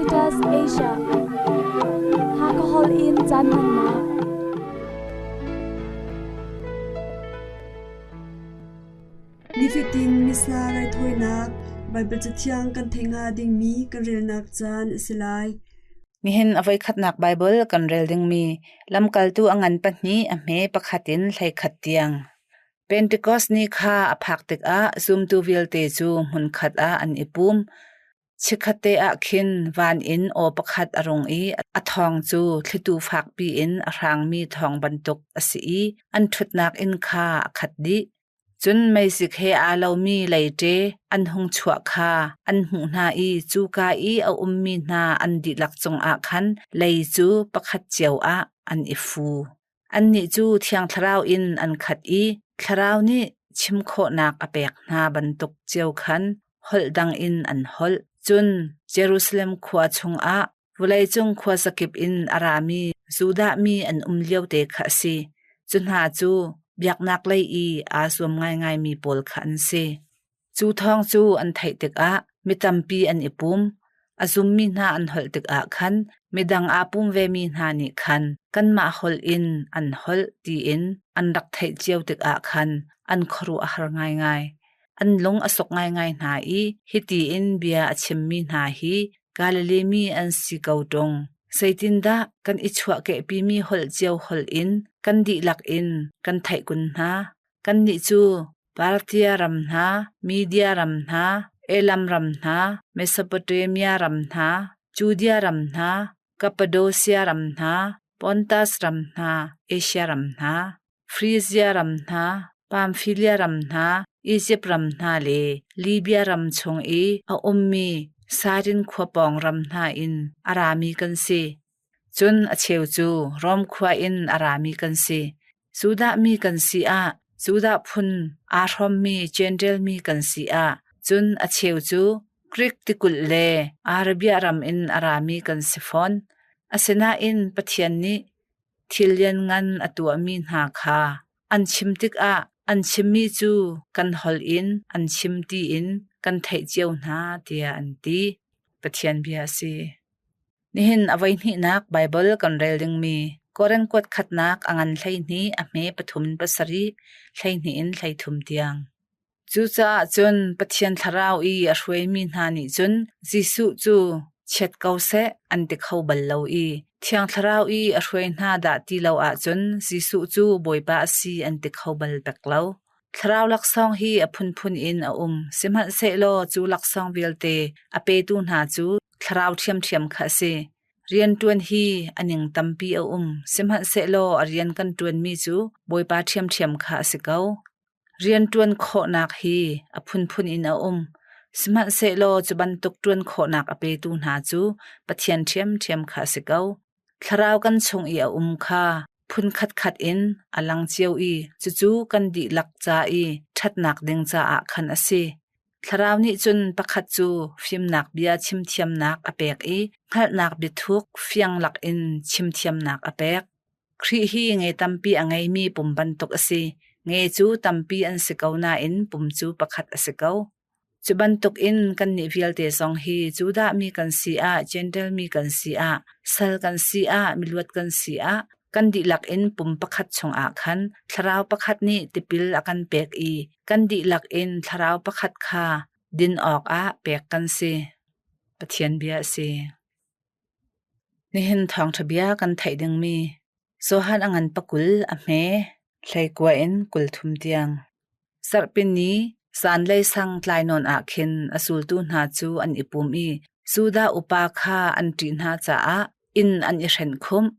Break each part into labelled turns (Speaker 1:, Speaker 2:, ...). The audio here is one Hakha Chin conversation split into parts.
Speaker 1: Caritas Asia. Hakha holh in caan hmannak.
Speaker 2: Nifatin Missa raithawinak Baibal Cathiang kan theih hnga dingmi kan relnak caan a si lai.
Speaker 3: Nihin a voikhatnak Baibal kan rel dingmi lamkaltu a ngan pahnih a hme pakhat in 11 tiang. Pentekos ni kha a phak tikah zumtu vialte cu hmunkhat ah an i pum. Chikkhatte ah khin van in aw pakhat a rung i a thawng cu thlitu fakpi in a hrangmi thawng bantuk a si i an ṭhutnak inn kha a khat dih. Cun meizik he aa lomi leite an hung chuah kha an hmuh hna i cuka i a ummi hna an dihlak cungah khan lei cu pakhat cio ah an i fu. Annih cu Thiang Thlarau in an khat i Thlarau nih chim khawhnak a pek hna bantuk cio khan holh dang in an holh. Cun Jerusalem khua chungah vawleicung khuazakip in a rami Judah mi an um liote kha a si. Cu hna cu biaknak lei i aa zuam ngaingaimi pawl kha an si. Cu thawng cu an theih tikah mi tampi an i pum. A zummi hna an holh tikah khan midang aa pum vemi hna nih khan kanmah holh in an holh tiin an rak theih cio tikah khan an khuaruah a har ngaingai. An lung a suk ngaingai hna i hiti in bia a chimmi hna hi Galilee mi an si ko ṭung. Zeitindah kan i chuahkehpimi holh cio holh in kan dihlak in kan theih kun hna? Kannih cu Parthia ram hna, Media ram hna, Elam ram hna, Mesopotamia ram hna, Judea ram hna, Cappadocia ram hna, Pontus ram hna, Asia ram hna, Frizia ram hna, Pamphylia ram hna, Izipt ram hna le Libia ram chung i a ummi Sairin khua pawng ram hna in a rami kan si. Cun a cheu cu Rom khua in a rami kan si. Judah mi kan si ah, Judah phun aa hrawmmi Jentail mi kan si ah, cun a cheu cu Grik tikulh le Arabia ram in a rami kan si fawn. Asinain Pathian nih thil lianngan a tuahmi hna kha an chim tikah an chimmi cu kan holh in an chim tiin kan theih cio hna tiah an ti. Pathian bia a si. Nihin a voihnihnak Baibal kan rel dingmi Korin kuat khatnak a ngan 12 a hme pathum in pasarih, 12 in 33 tiang. Cucaah cun Pathian Thlarau i a hruaimi hna nih cun Jesuh cu chiat ko seh an ti kho bal lo i Thiang Thlarau i a hruai hna dah ti lo ahcun Jesuh cu Bawipa a si an ti kho bal bek lo. Thlarau laksawng hi a phunphun in a um, sihmanhsehlaw cu laksawng vialte a petu hna cu thlarau ṭhiamṭhiam kha a si. Rianṭuan hi a ning tampi a um, sihmanhsehlaw a rian kan ṭuanmi cu Bawipa ṭhiamṭhiam kha a si ko. Rianṭuan khawhnak hi a phunphun in a um, sihmanhsehlaw cu bantuk ṭuan khawhnak a petu hna cu Pathian ṭhiamṭhiam kha a si ko. Thlarau kan chung i a um kha phun khatkhat in a lang cio i cucu kan dihlak ca i ṭhatnak ding caah khan a si. Thlarau nih cun pakhat cu fimnak bia chimthiamnak a pek i hngalhnak biathuk fiang lakin chimthiamnak a pek. Khrih hi nge tampi a ngeimi pum bantuk a si. Nge cu tampi an si ko nain pum cu pakhat a si ko. Cu bantukin kannih vialte zong hi Judah mi kan si ah, Jentail mi kan si ah, sal kan si ah, miluat kan si ah, kan dihlak in pum pakhat chungah khan thlarau pakhat nih tipil a kan pek i kan dihlak in thlarau pakhat kha din awkah pek kan si. Pathian bia a si. Nihin thawngṭha bia kan theih dingmi Johan a ngan pakul a hme, hleikua in 30 tiang. Zarhpini zanlei sang tlai nawn ah khin a zultu hna cu an i pum i Judah upa kha an ṭih hna caah inn an i hrenh khumh.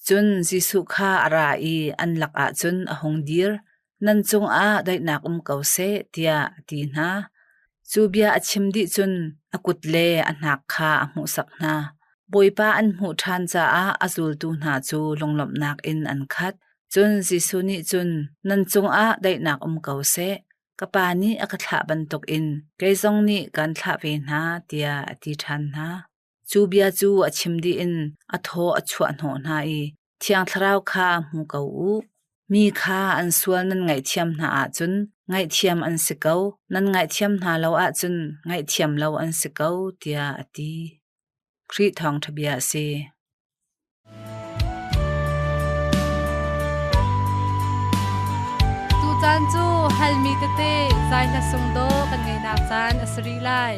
Speaker 3: Cun Jesuh kha a ra i an lakah cun a hung dir. Nan cungah daihnak um ko seh, tiah a ti hna. Cu bia a chim dih cun a kut le a hnak kha a hmuhsak hna. Bawipa an hmuh ṭhan caah a zultu hna cu lunglawmhnak in an khat. Cun Jesuh nih cun, Nan cungah daihnak um ko seh. Ka Pa nih a ka thlah bantukin kei zong nih kaan thlah ve hna, tiah a ti ṭhan hna. Cu bia cu a chim dih in a thaw a chuahhnawh hna i, Thiang Thlarau kha hmu ko u. Mi kha an sual nan ngaihthiam hna ahcun ngaihthiam an si ko, nan ngaihthiam hna lo ahcun ngaihthiam lo an si ko, tiah a ti. Khrih thawngṭha bia a si.
Speaker 4: Tucaan cu halmi tete zai hla sung dawh kan ngeinak caan a si rih lai.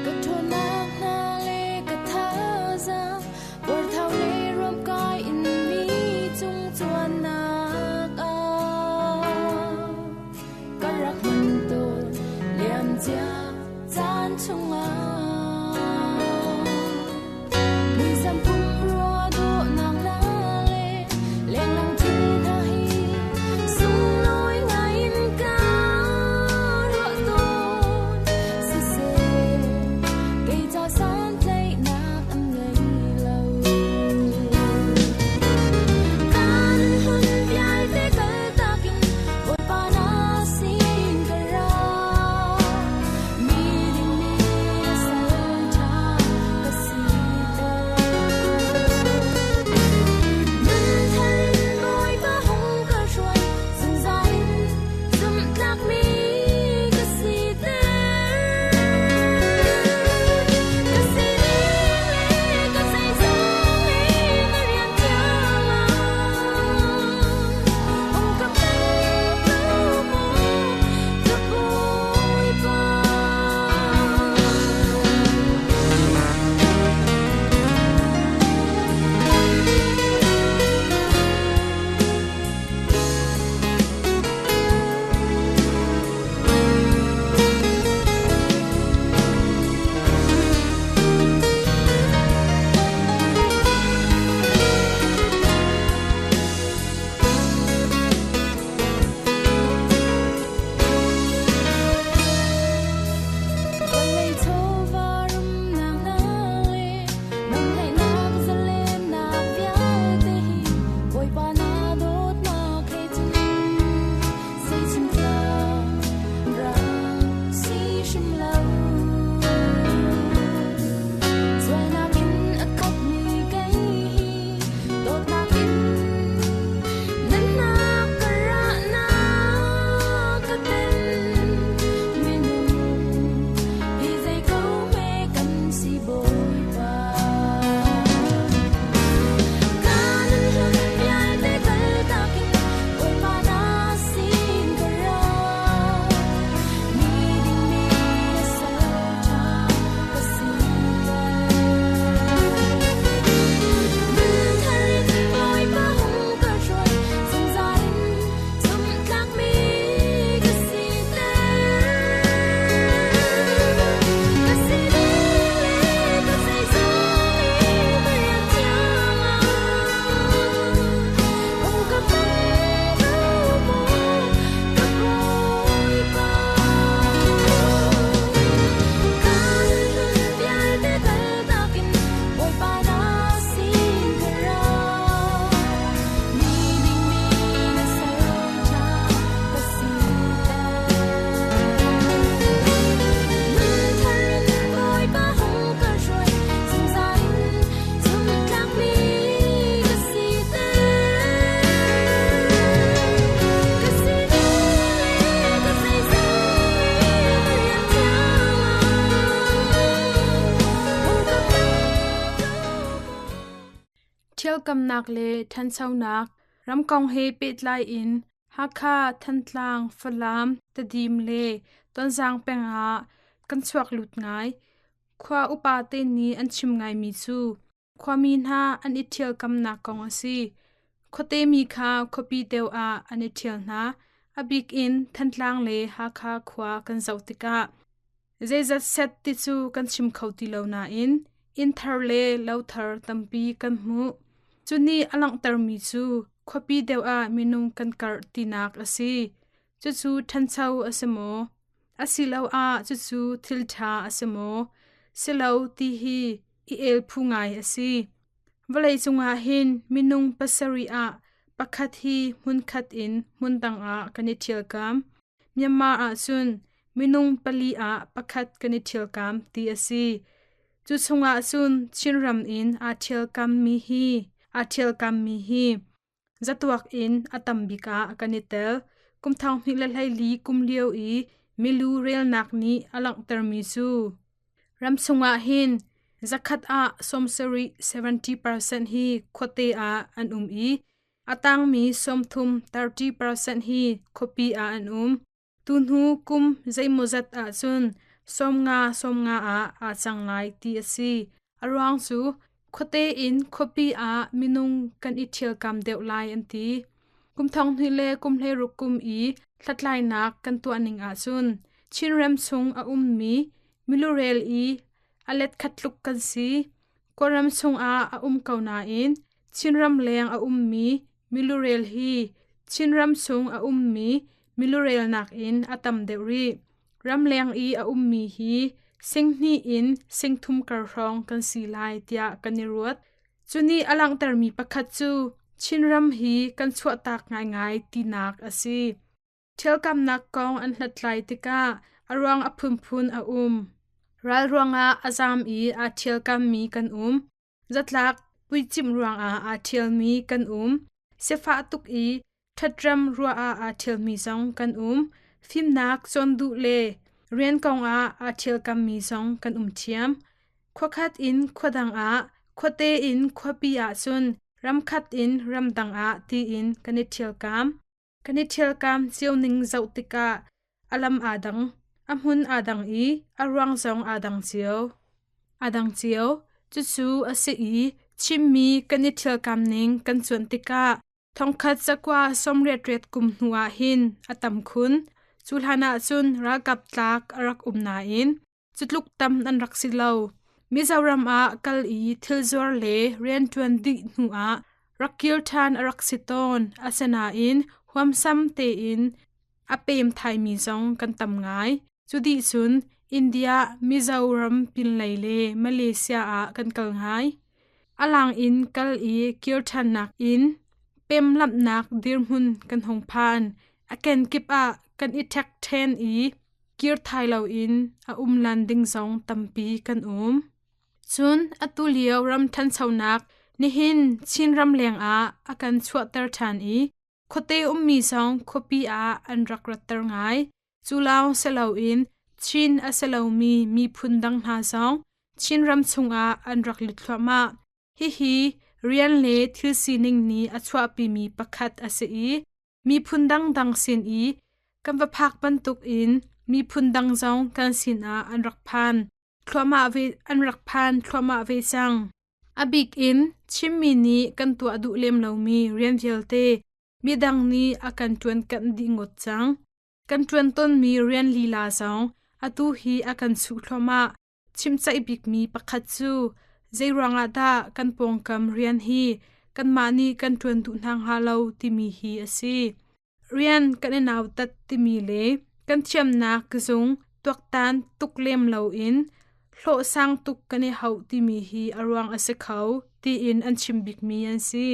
Speaker 5: Ka ṭhawnnak hna le ka thazaang, puarthau le ruamkai in mi cung cuannak ah ka rak hman tawn liamcia caan chungah. Muisam pumrua dawhnak hna le lenglang thil hna hi sunglawi ngai in ka ruah tawn. Siseh, kei ca santlaihnak an ngei lo. Kan hun vialte kaltak in Bawipa na sin ka ra. Mi ding mi sal ṭha ka siter. Nun thar in Bawipa hung ka hruai, zungzal in zumhtlakmi ka siter. Ka sining le ka zeizong i na rian thiang ah hung ka pe ko mu, ka Bawipa. Vawlei chawva rumnak hna le nuamhnak zalennak vialte hi Bawipa na dawtnak he cun zeichim tlak rak si hrim lo. Sualnak in a khatmi kei hi dawtnak in nunnak ka rahnak ka tem. Minung hi zei ko hme kan si Bawipa. Ka nun hlun vialte kaltak in Bawipa na sin ka ra. Mi ding mi sal ṭha ka siter. Nun thar in Bawipa hung ka hruai, zungzal in zumhtlakmi ka siter. Ka sining le ka zeizong i ka rian thiang ah hung ka pe ko mu, ka Bawipa. Ka nun hlun vialte kaltak in Bawipa na sin ka ra. Mi ding mi na sal ṭha ka siter. Nun thar in Bawipa hung ka hruai, zungzal in zumhtlakmi ka siter. Ka sining le ka zeizong i ka rian thiang ah hung ka pe ko mu.
Speaker 6: Ṭhialkamnak le ṭhanchonak ram kong he pehtlai in Hakha, Thantlang, Falam, Tedim le Tonzang peng ah kan chuak lut ngai. Khua upa te nih an chim ngaimi cu khuami hna an i ṭhialkamnak kong a si. Khuate mi kha khuapi deuh ah an i ṭhial hna. A bik in Thantlang le Hakha khua kan zoh tikah zeizat set ti cu kan chim kho ti lo nain inn thar le lo thar tampi kan hmuh. Cu nih a langhtermi cu khuapi deuh ah minung kan karh tinak a si. Cucu ṭhancho a si maw? Asiloah cucu thil ṭha a si maw? Si lo ti hi i el phu ngai a si. Vawleicung ah hin minung pasarih ah pakhat hi hmunkhat in hmundang ah kan i ṭhialkam. Myanmar ahcun minung pali ah pakhat kan i ṭhialkam ti a si. Cu chungah cun Chinram in aa ṭhialkammi hi aa ṭhialkammi hi zatuak in a tam bik ah kan i tel. Kum 2024 kum lio i milu relnak nih a langhtermi cu ram chungah hin Zakhat ah 70 70% hi khuate ah an um i a tangmi 30 30% hi khuapi ah an um. Tuhnu kum zeimawzat ahcun 50 50 ah aa cang lai ti a si. A ruang cu khuate in khuapi ah minung kan i ṭhialkam deuh lai an ti. Kum thong hnih le kum 16 kum i hlathlainak kan tuah ning ahcun Chinram chung a ummi milurel i a let khat tluk kan si. Kawlram chungah a um ko nain Chinram leng a ummi milurel hi Chinram chung a ummi milurel nakin a tam deuh rih. Ramleng i a ummi hi 2,000 in 3,000 kar hrawng kan si lai tiah kan i ruat. Cu nih a langhtermi pakhat cu Chinram hi kan chuahtak ngaingai tinak a si. Ṭhialkamnak kong an hlathlai tikah a ruang a phunphun a um. Ral ruangah a zaam i aa ṭhialkammi kan um. Zatlak puicimh ruangah aa ṭhialmi kan um. Sifah tuk i ṭhatram ruah ah aa ṭhialmi zong kan um. Fimnak cawn duh le rian kongah aa ṭhialkammi zong kan um ṭhiam. Khuakhat in khuadang ah, khuate in khuapi ahcun ramkhat in ramdang ah tiin kan i ṭhialkam. Kan i ṭhialkam cio ning zoh tikah a lam aa dang, a hmun aa dang i a ruang zong aa dang cio. Aa dang cio. Cucu a si i Chinmi kan i ṭhialkam ning kan cuanh tikah 1988 kum hnu ah hin a tam khun. Cu hlan ah cun ralkap tlak a rak um nain cutluk tam an rak si lo. Mizoram ah kal i thil zuar le rianṭuan dih hnu ah rak kir ṭhan a rak si tawn. Asinain huamsam tein a pem thaimi zong kan tam ngai. Cu dih cun India, Mizoram pinlei le Malaysia ah kan kal ngai. A lang in kal i kir ṭhannak in pemlamhnak dirhmun kan hung phan. A kenkip ah kan i ṭhek ṭhen i kir thai loin a um lan ding zong tampi kan um. Cun atu lio ram ṭhanchonak nihin Chinram lengah a kan chuahter ṭhan i khuate ummi zong khuapi ah an rak ratter ngai. Cu lawng si loin Chin a si lomi miphun dang hna zong Chinram chungah an rak lut thluahmah. Hihi rian le thil sining nih a chuahpimi pakhat a si i miphun dangdang sin i kan va phak bantukin miphun dang zong kan sinah an rak phan thluahmah ve an rak phan thluahmah ve cang. A bik in Chinmi nih kan tuah duh lem lomi rian vialte midang nih a kan ṭuan kanh dih ngawt cang. Kan ṭuan tawnmi rian lila zong atu hi a kan chuh thluahmah. Chimcaih bikmi pakhat cu zeiruangah dah kan pawngkam rian hi kanmah nih kan ṭuan duh hna hnga lo timi hi a si. Rian kan i nautat timi le kan thiamnak zung tuaktan tuk lem loin hlawh sang tuk kan i hauh timi hi a ruang a si kho tiin an chim bikmi an si.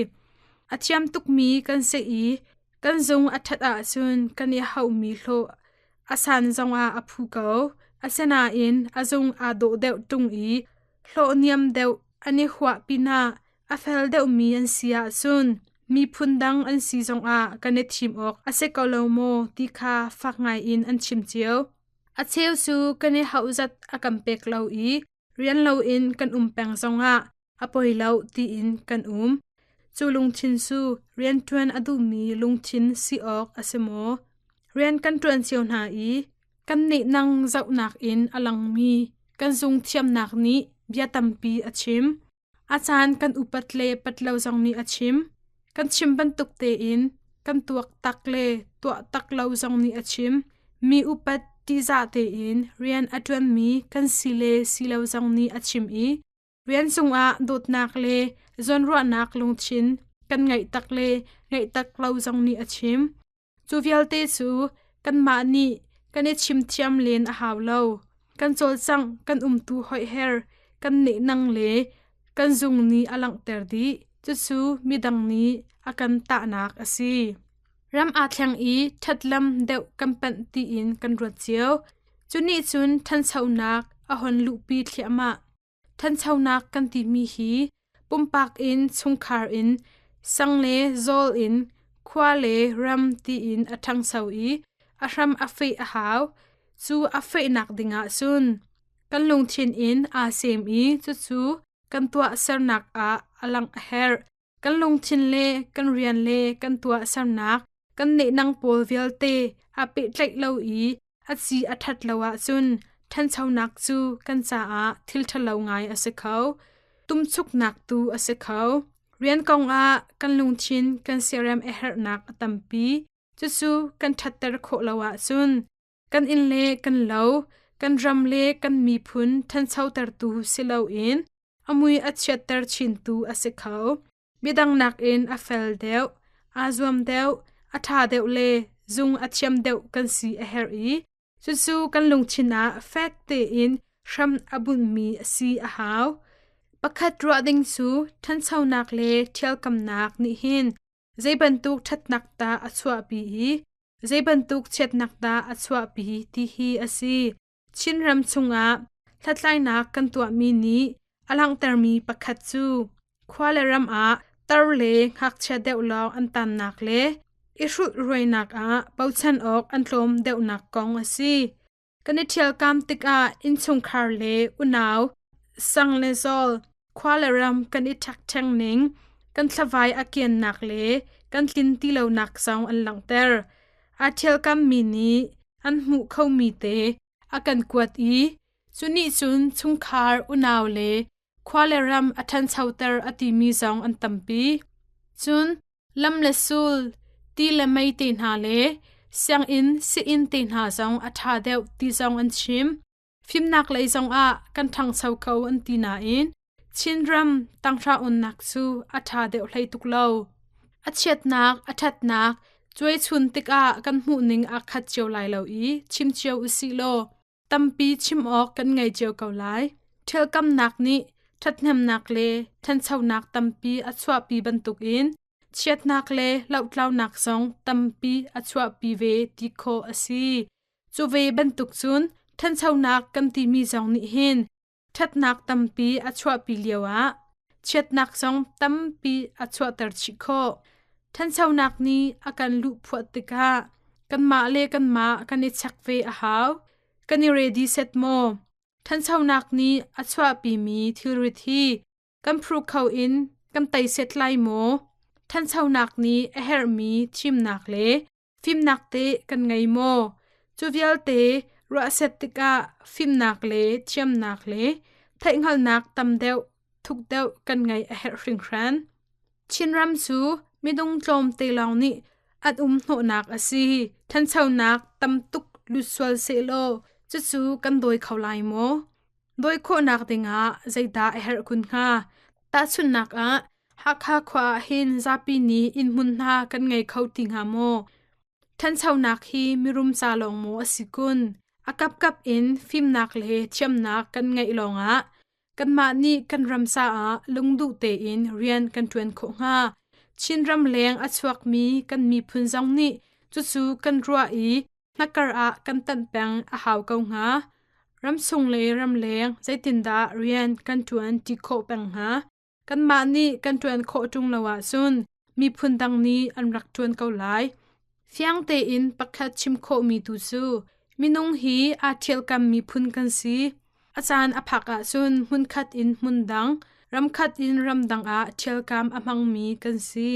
Speaker 6: A thiam tukmi kan si i kan zung a ṭhat ahcun kan i hauhmi hlawh A san zongah a phu ko. Asinain a zung aa dawh deuh ṭung i hlawh niam deuh an i huah pinah a fel deuhmi an si ahcun miphun dang an si zongah kan i thim awk a si ko lo maw ti kha fak ngaiin an chim cio. A cheu cu kan i hauh zat a kan pek lo i rian loin kan um peng zongah a poi lo tiin kan um. Cu lungthin cu rianṭuan a duhmi lungthin si awk a si maw? Rian kan ṭuan cio hna i kan nehnang zohnak in a langmi kan zung thiamnak nih bia tampi a chim. A caan kan upat le pat lo zong nih a chim. Kan chim bantuk tein kan tuak tak le tuah tak lo zong nih a chim. Mi upat ṭihzah tein rian a ṭuanmi kan si le si lo zong nih a chim i Rian cungah dawtnak le zawnruahnak lungthin kan ngeih tak le ngeih tak lo zong nih a chim. Cu vialte cu kanmah nih kan i chimthiam len a hau lo. Kan cawlcangh, kan umtu hoiher, kan nehnang le kan zung nih a langhter dih. Cucu midang nih a kan tahnak a si. Ram aa thleng i ṭhatlam deuh kan panh tiin kan ruat cio. Cu nih cun ṭhanchonak a hon luhpi thliahmah. Ṭhanchonak kan timi hi pumpak in, chungkhar in, sang le zawl in, khua le ram tiin a ṭhangcho i a hram a feh a hau. Cu a fehnak dingah cun Kan lungthin in aa sem i cucu kan tuahsernak ah a langh a herh. Kan lungthin le kan rian le kan tuahsernak, kan nehnang pawl vialte aa pehtlaih lo i a ci a ṭhat lo ahcun ṭhanchonak cu kan caah thil ṭhalo ngai a si kho. Tumchuknak tu a si kho. Rian kongah kan lungthin kan siarem a herhnak a tampi. Cucu kan ṭhatter khawh lo ahcun kan inn le kan lo, kan ram le kan miphun ṭhanchotertu si loin a mui a chiatter chintu a si kho. Midang nakin a fel deuh, aa zuam deuh, a ṭha deuh le zung a thiam deuh kan si a herh i cucu kan lungthin ah fek tein hram a bunhmi a si a hau. Pakhat ruah ding cu ṭhanchonak le ṭhialkamnak nih hin zei bantuk ṭhatnak dah a chuahpi i zei bantuk chiatnak dah a chuahpi ti hi a si. Chinram chungah hlathlainak kan tuahmi nih a langhtermi pakhat cu khua le ram ah tar le ngakchia deuh lawng an tannak le i hrulhruainak ah bochan awk an tlawm deuhnak kong a si. Kan i ṭhialkam tikah innchungkhar le unau, sang le zawl, khua le ram kan i ṭhekṭheng ning, kan thlavai a kiannak le kan tlin ti lonak zong an langhter. Aa ṭhialkammi nih an hmuh khomi te a kan kuat i cu nih cun chungkhar, unau le khua le ram a ṭhanchoter a timi zong an tampi. Cun lam le sul, ti le mei te hna le sianginn, sii-inn te hna zong a ṭha deuh ti zong an chim. Fimnak lei zongah kan ṭhangcho ko an ti nain Chinram tanghra onnak cu a ṭha deuh hlei tuk lo. A chiatnak, a ṭhatnak cuaichun tikah kan hmuhning aa khat cio lai lo i chim cio usih law tampi chim awk kan ngei cio ko lai. Ṭhialkamnak nih ṭhathnemnak le ṭhanchonak tampi a chuahpi bantukin chiatnak le lohtlaunak zong tampi a chuahpi ve ti khawh a si. Cu ve bantuk cun ṭhanchonak kan timi zong nih hin ṭhatnak tampi a chuahpi lioah chiatnak zong tampi a chuahter chih khawh. Ṭhanchonak nih a kan luhphuah tikah kanmah le kanmah kan i check ve a hau. Kan i ready set maw? Ṭhanchonak nih a chuahpimi thilrit hi kan phru kho in kan tei set lai maw? Ṭhanchonak nih a herhmi thimnak le Fimnak teh kan ngei maw? Cu vialte ruahset tikah fimnak le thiamnak le theihhngalhnak tam deuh, thuk deuh kan ngeih a herh hringhran. Chinram cu minung tlawmte lawng nih an um hnawhnak a si. Ṭhanchonak tam tuk lut sual sehlaw cucu kan dawi kho lai maw? Dawi khawhnak dingah zeidah a herh kun hnga? Tahchunhnak ah, Hakha khua ah hin zapi nih innhmun hna kan ngei kho ti hnga maw? Ṭhanchonak hi mirum ca lawng maw a si kun? A kapkap in fimnak le thiamnak kan ngeih lawngah kanmah nih kan ram caah lungduh tein rian kan ṭuan khawh hnga. Chinram leng a chuakmi kan miphun zong nih cucu kan ruah i Hnakar ah kan tanh peng a hau ko hnga. Ramchung le ramleng zeitindah rian kan ṭuan ṭi khawh peng hnga? Kanmah nih kan ṭuan khawh ṭung lo ahcun miphun dang nih an rak ṭuan ko lai. Fiang tein pakhat chim khawhmi tu cu minung hi aa ṭhialkam miphun kan si. A caan a phak ahcun hmunkhat in hmun dang, ramkhat in ramdang ah ṭhialkam a hmangmi kan si.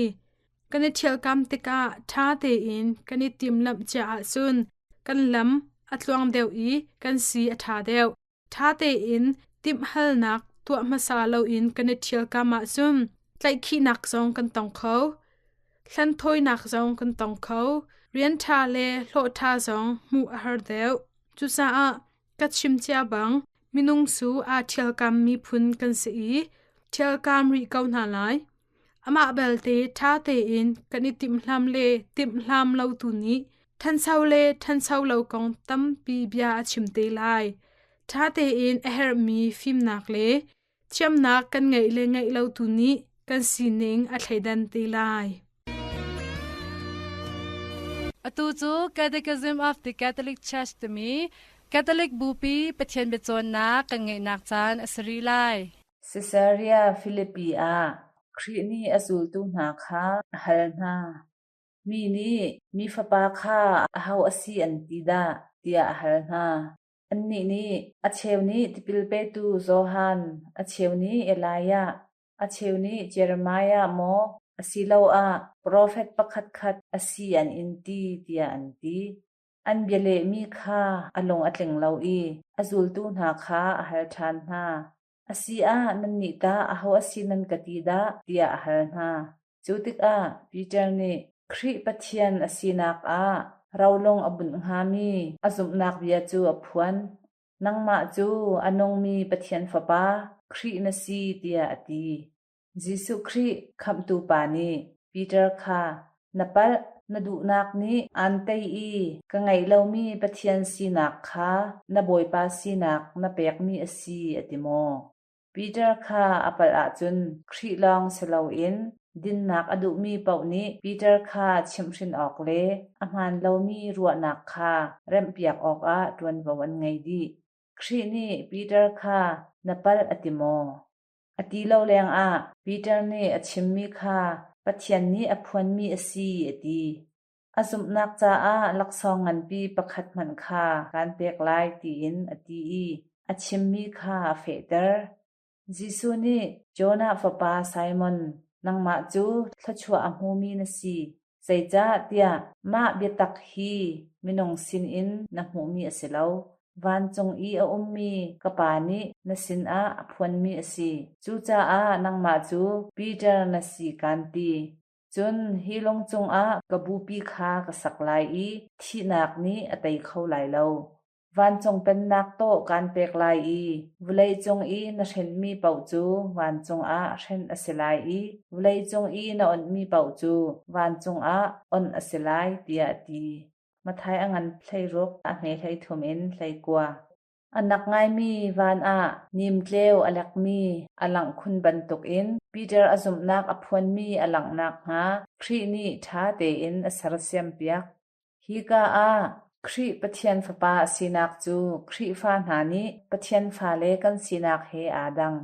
Speaker 6: Kan i ṭhialkam tikah ṭha tein kan i timhlamh cia ahcun kan lam a tluang deuh i kan si a ṭha deuh. Ṭha tein timhhalnak tuah hmasa loin kan i ṭhialkam ahcun tlaihkhihnak zong kan tong kho. Hlanthawinak zong kan tong kho. Rian ṭha le hlawh ṭha zong hmuh a har deuh. Cucaah ka chim cia bang minung cu aa ṭhialkam miphun kan si i ṭhialkam rih ko hna lai. Amah belte ṭha tein kan i timhlam le timhlam lo tu nih ṭhancho le ṭhancho lo kong tampi bia a chim te lai. Ṭha tein a herhmi fimnak le thiamnak kan ngeih le ngeih lo tu nih kan sining a thleidan te lai.
Speaker 4: Atu cu Catechism of the Catholic Church timi Catholic Bupi Pathian biacawnnak kan ngeihnak caan a si rih lai.
Speaker 3: Caesarea Philippi ah Khrih nih a zultu hna kha a hal hna. Mi nih Mi Fapa kha aho a si an ti dah? tiah a hal hna. Annih nih, A cheu nih tipil petu Johan, a cheu nih Elijah, a cheu nih Jeremiah maw asiloah profet pakhatkhat a si an in ti, tiah an ti. An bialehmi kha a lung a tling lo i a zultu hna kha a hal ṭhan hna. A si ah nannih tah aho a si nan ka ti dah? tiah a hal hna. Cu tikah Peter nih Khrih Pathian a sinak ah rolung a bunh hngami a zumhnak bia cu a phuan. Nangmah cu a nungmi Pathian Fapa, Khrih na si, tiah a ti. Jesuh Khrih Khamhtu Pa nih Peter kha, Na palh, na duhnak nih aan tei i ka ngeih lomi Pathian sinak kha na Bawipa sinak na pekmi a si, a ti maw? Peter kha a palh ahcun Khrih lawng si loin dinnak a duhmi paoh nih Peter kha chimhhrin awk le a hmaan lomi ruahnak kha remhpiak awkah ṭuanvo an ngei dih. Khrih nih Peter kha na palh a ti maw? A ti lo lengah Peter nih a chimmi kha Pathian nih a phuanmi a si a ti. A zumhnak caah laksawng nganpi pakhat hmanh kha kaan pek lai tiin a ti i a chimmi kha a fehter. Jesuh nih Jonah fapa Simon, nangmah cu thluachuah a hmumi na si, zeicahtiah mah biatak hi minung sinin na hmuhmi a si lo. Vancung i a ummi ka Pa nih na sinah a phuanmi a si. Cucaah nangmah cu Peter na si kaan ti. Cun hi lung cungah ka bupi kha ka sak lai i thihnak nih a tei kho lai lo. Vancung pennak tawh kaan pek lai i vawleicung i na hrenhmi paoh cu vancung ah hrenh a si lai i vawleicung i na onhmi paoh cu vancung ah onh a si lai, tiah a ti. Matthai a ngan 16 a hme 33 in 19. A nak ngaimi van ah nimtleu a lekmi a langh khun bantukin Peter a zumhnak a phuanmi a langh nakhnga Khrih nih ṭha tein a sersiampiak. Hika ah Khrih Pathian Fapa a sinak cu Khrihfa hna nih Pathian fale kan sinak he aa dang.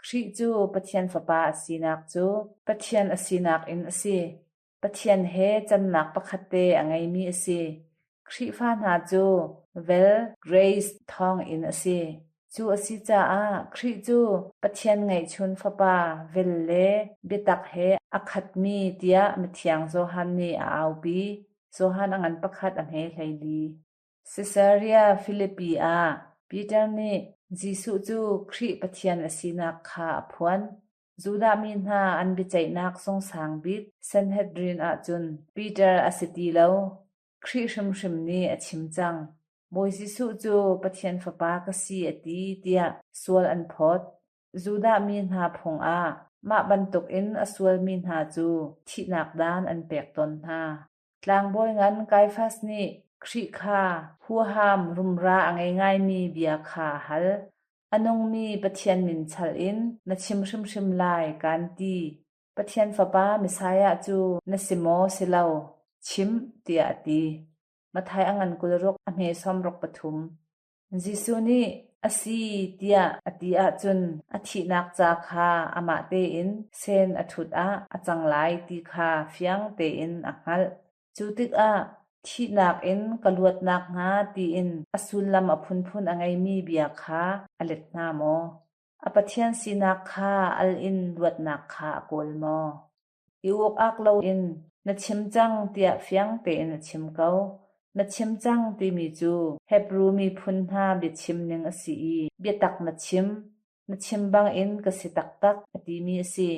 Speaker 3: Khrih cu Pathian Fapa a sinak cu Pathian a sinak in a si. Pathian he cannak pakhat te a ngeimi a si. Khrihfa hna cu vel grace thawngin a si. Cu a si caah Khrih cu Pathian ngeihchun Fapa vel le biatak he a khatmi tiah mithiang Johan nih a aupi. Johan a ngan pakhat a hme 14. Caesarea Philippi ah Peter nih Jesuh cu Khrih Pathian a sinak kha a phuan. Judah mi hna an biaceihnak zungsang bik Sanhedrin ahcun Peter a si ti lo. Khrih hrimhrim nih a chim cang. Bawi Jesuh cu Pathian Fapa ka si a ti tiah sual an phawt. Judah mi hna phung ah mah bantukin a sualmi hna cu thihnak dan an pek tawn hna. Tlangbawi ngan Kaiafas nih Khrih kha huham rumra a ngei ngaimi bia kha a hal. A nungmi Pathian min chalh in na chim hrimhrim lai, kaan ti. Pathian Fapa Messiah cu na si maw si lo? Chim, tiah a ti. Matthai a ngan 26 a hme 63. Jesuh nih, A si, tiah a ti ahcun a thihnak ca kha amah tein sen a ṭhut ah a cang lai ti kha fiang tein a hngalh. Cu tikah thihnak in ka luat nakhnga tiin a sullam a phunphun a ngeimi bia kha a let hna maw? A Pathian sinak kha al in luatnak kha a kawl maw? I uk-ak loin na chim cang tiah fiang tein a chim ko. Na chim cang timi cu Hebru miphun hna biachim ning a si i biatak na chim, na chim bangin ka si taktak a timi a si.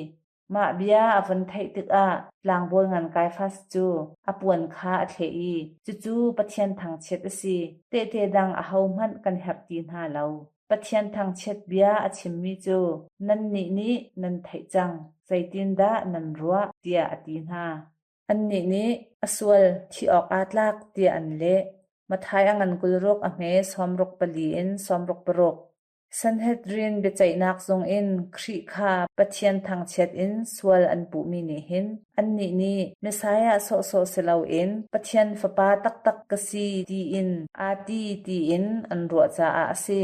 Speaker 3: Mah bia a vun theih tikah tlangbawi ngan Kaiafas cu a puan kha a thleh i cucu Pathian thangchiat a si, tehte dang ahohmanh kan herh ti hna lo. Pathian thangchiat bia a chimmi cu nannih nih nan theih cang, zeitindah nan ruah? tiah a ti hna. Annih nih, A sual, thih awk aa tlak, tiah an leh. Matthai a ngan 26 a hme 64 in 66. Sanhedrin biaceihnak zung in Khrih kha Pathian thangchiat in sual an puhmi nih hin annih nih Messiah sawhsawh si loin Pathian Fapa taktak ka si tiin aa ti tiin an ruah caah a si.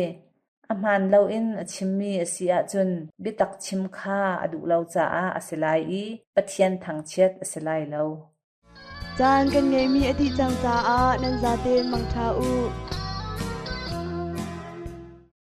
Speaker 3: A hmaan loin a chimmi a si ahcun biatak chim kha a duh lo caah a si lai i Pathian thangchiat a si lai lo.
Speaker 2: Caan kan ngeihmi a dih cang caah nan zaten mangṭha u.